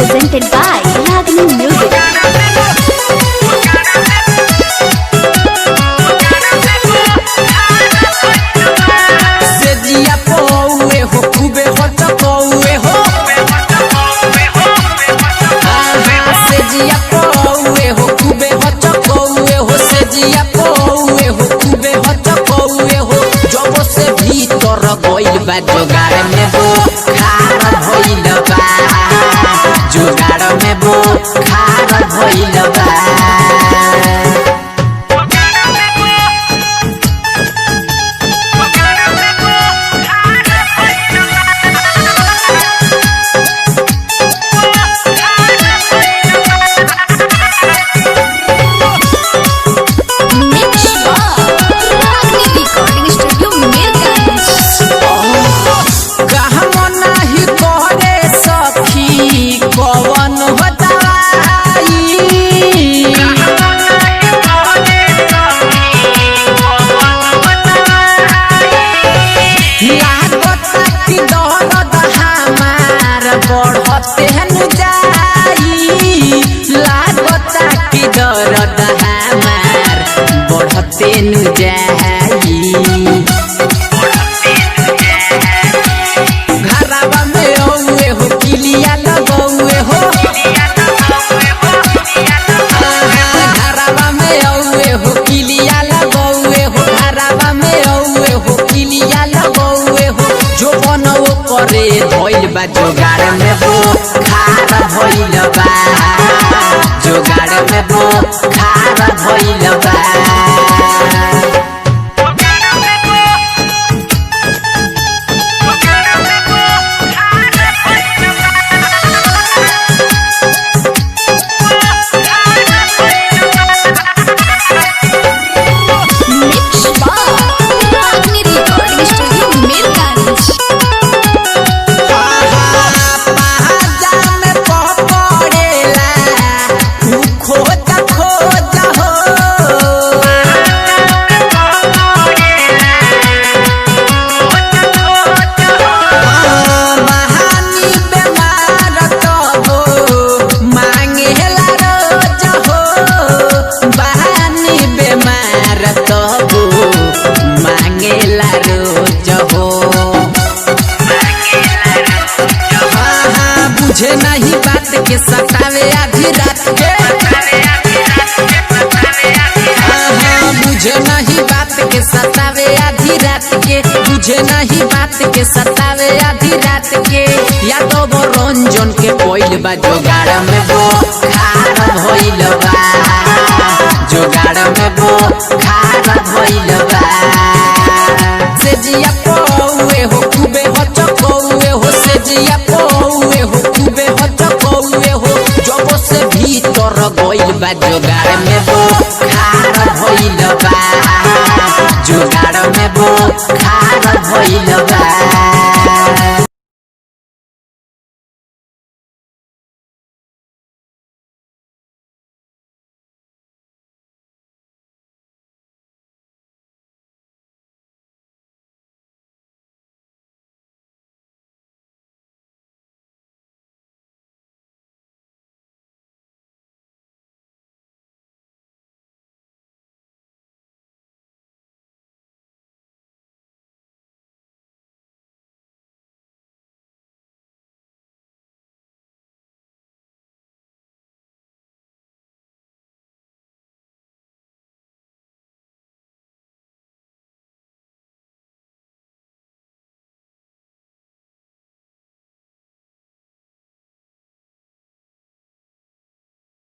Presented by Ragini Music. से जिया पौए हो खूबे हो चकौए हो आहा, से जिया पौए हो खूबे हो चकौए हो से जिया पौए हो खूबे हो चकौए हो जब से भीतर गइल बा जोगाड़ में वो खार भइल बा जोगाड़ में वो खार भइल बा। Mix by Ragini Recording Studio, Mirganj. कहमो नाही करे सखी कवन हो दवाई लागत कि दर्द हमार बढ़ते हनु जाई लागत कि दर्द हमार बढ़ते नु जाई। घरवा में औए हो किलिया लगौए हो आहा, घरवा में औए हो किलिया लगौए हो घरवा में औए हो किलिया लगौए हो जो बनौ करे भइल बा जोगाड़ में वो खार भइल बा जोगाड़ में वो खार भइल बा। Mix by Ragini Recording Studio, Mirganj. पाजा में पकड़ेला उ खोज खोज हो बहानी बेमार तबो मांगेला रोज हो बहानी बेमार तबो मांगेला रोज हो। हाँ हाँ, बुझे नहीं बात के सतावे आधी रात के हाँ हाँ, बुझे नहीं बात के सतावे आधी रात के बुझे नहीं बात के सतावे आधी रात के यादव रंजन के कोइल बा जोगाड़ में वो खार भइल बा जोगाड़ में वो खार भइल बा। से जिया पौए हो खूबे हो चकौए हो से जिया पौए हो खूबे हो चकौए हो जब से भीतर गइल बा जोगाड़ में वो खार भइल बा जोगाड़ में वो खार भइल बा।